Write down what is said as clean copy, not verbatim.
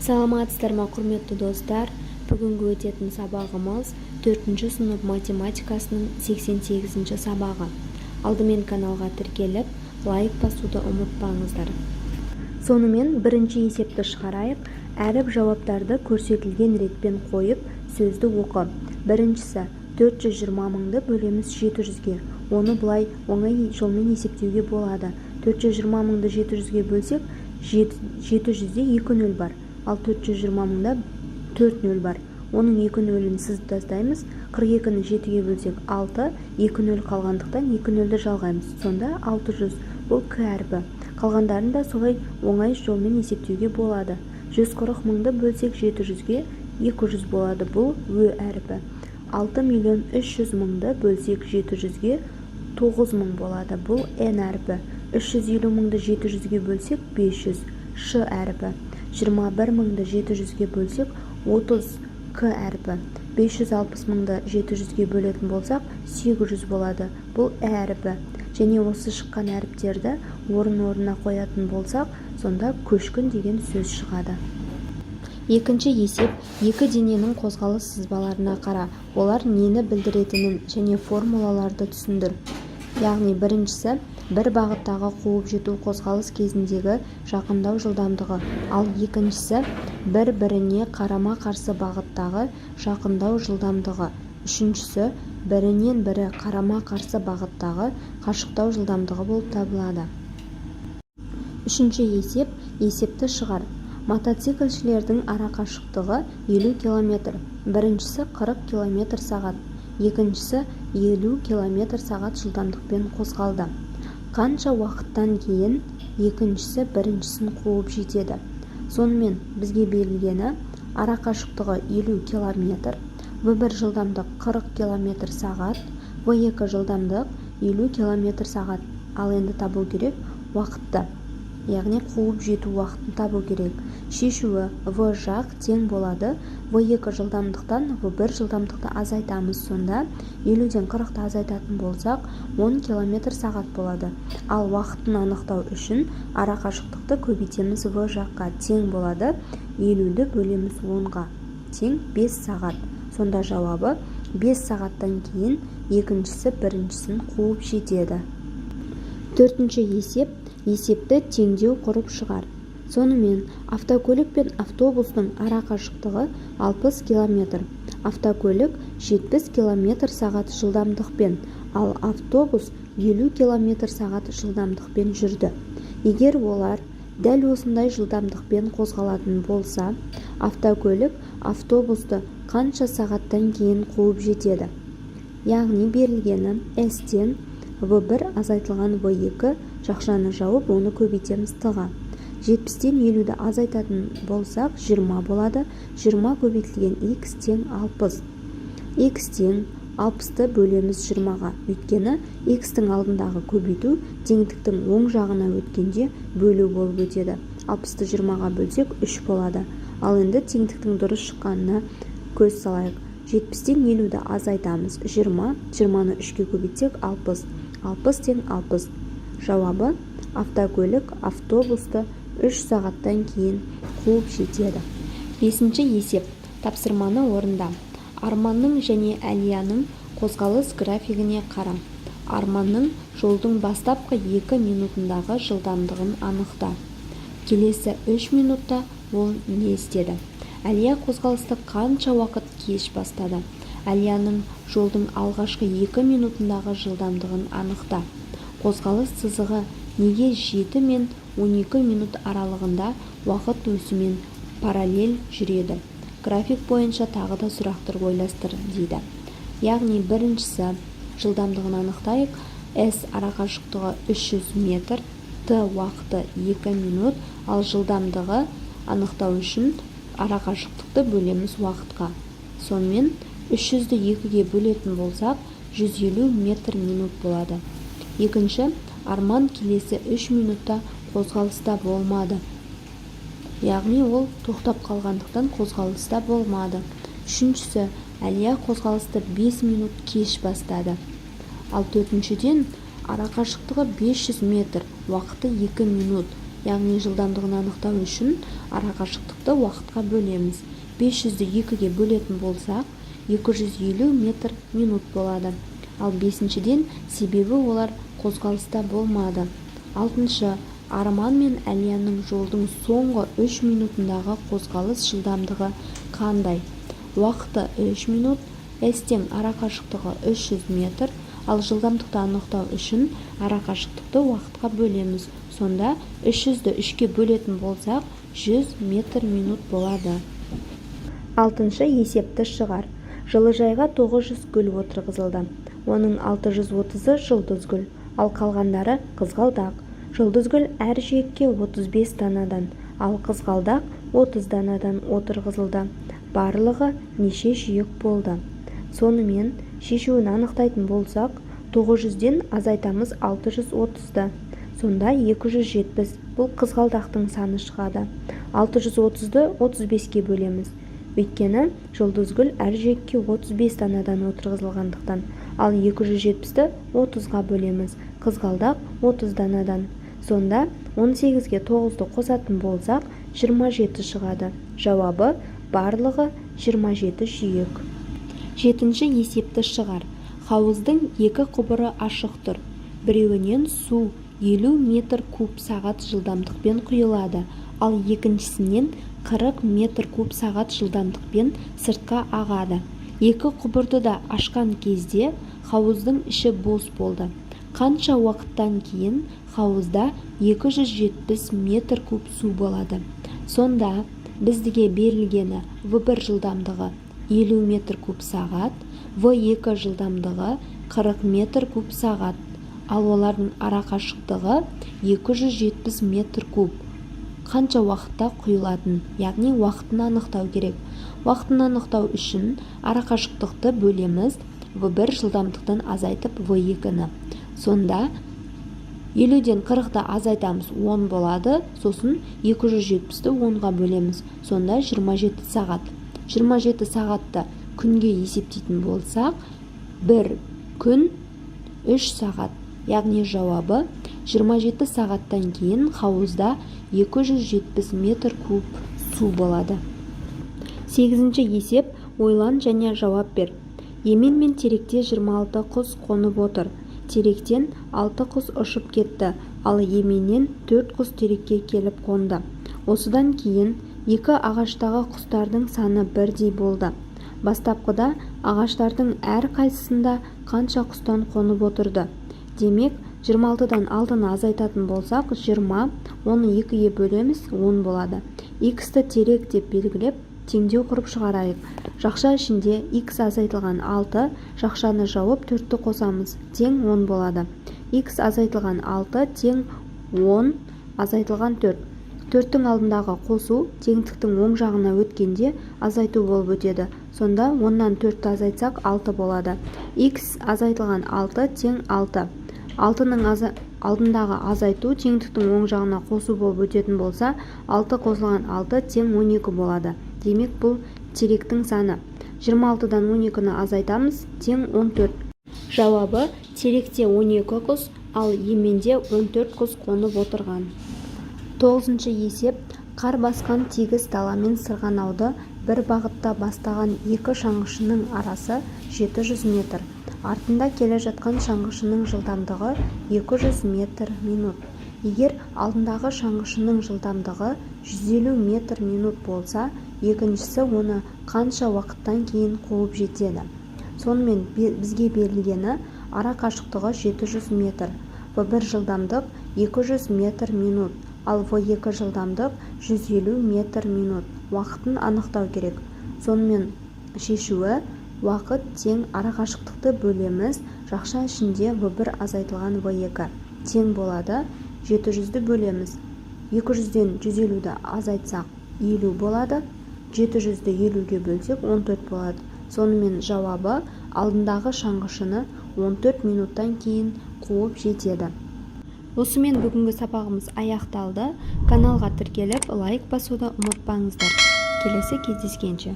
Саламатсыздар ма, құрметті достар! Бүгінгі өтетін сабағымыз төртінші сынып математикасының 88-ші сабағы. Алдымен каналға тіркеліп, лайк басуды ұмытпаңыздар. Сонымен, бірінші есепті шығарайық. Әріп жауаптарды көрсетілген ретпен қойып, сөзді оқы. Біріншісі: 420 мыңды бөлеміз 700-ге. Оны былай оңай жолмен есептеуге болады. 420 мыңды 700-ге бөлсек, 700-де екі нөл бар, ал 420 мыңда төрт нөл бар. Оның екі нөлін сызып тастаймыз. 42-ні жетіге бөлсек, алты, екі нөл қалғандықтан, екі нөлді жалғаймыз. Сонда 600. Бұл к әрпі. Қалғандарын да солай оңай жолмен есептеуге болады. 140 мыңды бөлсек 700-ге, 200 болады. Бұл ө әрпі. 6 300 мыңды бөлсек 700-ге, 9000 болады. Бұл н әрпі. 350 мыңды 700-ге бөлсек, 500, ш әрпі. 21 мыңды 700-ге бөлсек, 30, к әрпі. 560 мыңды 700-ге бөлетін болсақ, 800 болады. Бұл ә әрпі. Және осы шыққан әріптерді орын-орнына қоятын болсақ, сонда «көшкін» деген сөз шығады. Екінші есеп: екі дененің қозғалыс сызбаларына қара, олар нені білдіретінін және формулаларды түсіндір. Яғни біріншісі – бір бағыттағы қуып жету қозғалыс кезіндегі жақындау жылдамдығы, ал екіншісі – бір-біріне қарама-қарсы бағыттағы жақындау жылдамдығы, үшіншісі – бірінен бірі қарама-қарсы бағыттағы қашықтау жылдамдығы болып табылады. Үшінші есеп. Есепті шығар. Мотоциклшілердің арақашықтығы 50 километр. Біріншісі 40 километр сағат, екіншісі 50 километр сағат жылдамдықпен қозғалды. Қанша уақыттан кейін екіншісі біріншісін қуып жетеді? Сонымен, бізге берілгені: арақашықтығы 50 километр, v1 жылдамдық 40 километр сағат, v2 жылдамдық 50 километр сағат. Ал енді табу керек уақытты, яғни қуып жету уақытын табу керек. Шешуі: v жақ тең болады v2 жылдамдықтан v1 жылдамдықты азайтамыз. Сонда 50-ден 40-ты азайтатын болсақ, 10 километр сағат болады. Ал уақытын анықтау үшін арақашықтықты көбейтеміз. V жаққа тең болады 50-ді бөлеміз 10-ға, тең 5 сағат. Сонда жауабы: 5 сағаттан кейін екіншісі біріншісін қуып жетеді. Төртінші есеп. Есепті теңдеу құрып шығар. Сонымен, автокөлік пен автобустың арақашықтығы 60 километр. Автокөлік 70 километр сағат жылдамдықпен, ал автобус 50 километр сағат жылдамдықпен жүрді. Егер олар дәл осындай жылдамдықпен қозғалатын болса, автокөлік автобусты қанша сағаттан кейін қуып жетеді? Яғни берілгені: s тең v1 азайтылған v2, жақшаны жауып, оны көбейтеміз т-ға. 70-тен 50-ді азайтатын болсақ, 20 болады. 20 көбейтілген x тең 60. X тең 60-ты бөлеміз 20-ға, өйткені x-тің алдындағы көбейту теңдіктің оң жағына өткенде бөлу болып өтеді. 60-ты 20-ға бөлсек, 3 болады. Ал енді теңдіктің дұрыс шыққанына көз салайық. 70-тен 50-ді азайтамыз, 20. 20-ны 3-ке көбейтсек, 60. 60 тең 60. Жауабы: автокөлік автобусты 3 сағаттан кейін қуып жетеді. Бесінші есеп. Тапсырманы орында. Арманның және Әлияның қозғалыс графигіне қара. Арманның жолдың бастапқы 2 минутындағы жылдамдығын анықта. Келесі 3 минутта ол не істеді? Әлия қозғалысты қанша уақыт кеш бастады? Әлияның жолдың алғашқы 2 минутындағы жылдамдығын анықта. Қозғалыс сызығы неге 7 мен 12 минут аралығында уақыт өсімен параллель жүреді? График бойынша тағы да сұрақтар ойластыр дейді. Яғни біріншісі: жылдамдығын анықтайық. S арақашықтығы 300 метр, t уақыты 2 минут, ал жылдамдығы анықтау үшін арақашықтықты бөлеміз уақытқа. Сонымен, 300-ді 2-ге бөлетін болсақ, 150 метр минут болады. Екінші: Арман келесі 3 минутта қозғалыста болмады, яғни ол тоқтап қалғандықтан, қозғалыста болмады. Үшіншісі: Әлия қозғалысты 5 минут кеш бастады. Ал төртіншіден, арақашықтығы 500 метр, уақыты 2 минут. Яғни жылдамдығын анықтау үшін арақашықтықты уақытқа бөлеміз. 500-ді 2-ге бөлетін болсақ, 250 метр минут болады. Ал бесіншіден, себебі олар қозғалыста болмады. Алтыншы, Арман мен Әлияның жолдың соңғы 3 минутындағы қозғалыс жылдамдығы қандай? Уақыты 3 минут, S тең арақашықтығы 300 метр, ал жылдамдықты анықтау үшін арақашықтықты уақытқа бөлеміз. Сонда 300-ді 3-ке бөлетін болсақ, 100 метр минут болады. Алтыншы есепті шығар. Жылыжайға 900 гүл отырғызылды. Оның 630-ы жұлдыз гүл, ал қалғандары қызғалдақ. Жұлдыз гүл әр жүйекке 35 данадан, ал қызғалдақ 30 данадан отырғызылды. Барлығы неше жүйек болды? Сонымен, шешуін анықтайтын болсақ, 900-ден азайтамыз 630-ды. Сонда 270, бұл қызғалдақтың саны шығады. 630-ды 35-ке бөлеміз. Өйткені жұлдыз гүл әр жүйекке 35 данадан отырғызылғандықтан, ал 270-ті 30-ға бөлеміз, қызғалдақ 30 данадан. Сонда 18-ге 9-ды қосатын болсақ, 27 шығады. Жауабы барлығы 27 жүйек. Жетінші есепті шығар. Хауыздың екі құбыры ашық тұр. Біреуінен су 50 метр куб сағат жылдамдықпен құйылады, ал екіншісінен 40 метр куб сағат жылдамдықпен сыртқа ағады. Екі құбырды да ашқан кезде хауыздың іші бос болды. Қанша уақыттан кейін хауызда 270 метр куб су болады? Сонда бізге берілгені В1 жылдамдығы 50 метр куб сағат, В2 жылдамдығы 40 метр куб сағат, ал олардың арақашықтығы 270 метр куб. Қанша уақытта құйылатын, яғни уақытын анықтау керек. Уақытын анықтау үшін арақашықтықты бөлеміз В1 жылдамдықтан азайтып В2-ні. Сонда 50-ден 40-ты азайтамыз, 10 болады, сосын 270-ті 10-ға бөлеміз. Сонда 27 сағат. 27 сағатты күнге есептейтін болсақ, 1 күн 3 сағат. Яғни жауабы 27 сағаттан кейін хауызда 270 метр куб су болады. Сегізінші есеп. Ойлан және жауап бер. Емен мен теректе 26 құс қонып отыр. Теректен 6 құс ұшып кетті, ал еменнен 4 құс терекке келіп қонды. Осыдан кейін екі ағаштағы құстардың саны бірдей болды. Бастапқыда ағаштардың әрқайсысында қанша құстан қонып отырды? Демек, 26-дан 6-ны азайтатын болсақ, 20, оны 2-ге бөлеміз, 10 болады. Х-ті терек деп белгілеп, теңдеу құрып шығарайық. Жақша ішінде х азайтылған 6, жақшаны жауып 4-ті қосамыз, тең 10 болады. Х азайтылған 6 тең 10 азайтылған 4. 4-тің алдындағы қосу теңдіктің оң жағына өткенде азайту болып өтеді. Сонда 10-нан 4-ті азайтсақ, 6 болады. Х азайтылған 6 тең 6. 6-ның алдындағы азайту теңдіктің оң жағына қосу болып өтетін болса, 6 қосылған 6 тең 12 болады. Демек, бұл теректің саны. 26-дан 12-ні азайтамыз, тең 14. Жауабы: теректе 12 құс, ал еменде 14 құс қонып отырған. Тоғызыншы есеп. Қар басқан тегіс даламен сырғанауды бір бағытта бастаған екі шаңғышының арасы 700 метр. Артында келе жатқан шаңғышының жылдамдығы 200 метр минут. Егер алдындағы шаңғышының жылдамдығы 150 метр минут болса, екіншісі оны қанша уақыттан кейін қуып жетеді? Сонымен, бізге берілгені ара қашықтығы 700 метр, В1 жылдамдық 200 метр минут, ал В2 жылдамдық 150 метр минут. Уақытын анықтау керек. Сонымен, шешуі: уақыт тең арақашықтықты бөлеміз жақша ішінде В1 азайтылған В2 тең болады. 700-ді бөлеміз, 200-ден 150-ді азайтсақ, 50 болады. 700-ді 50-ге бөлсек, 14 болады. Сонымен, жауабы: алдындағы шаңғышыны 14 минуттан кейін қуып жетеді. Осымен бүгінгі сабағымыз аяқталды. Каналға тіркеліп, лайк басуды ұмытпаңыздар. Келесі кездескенше!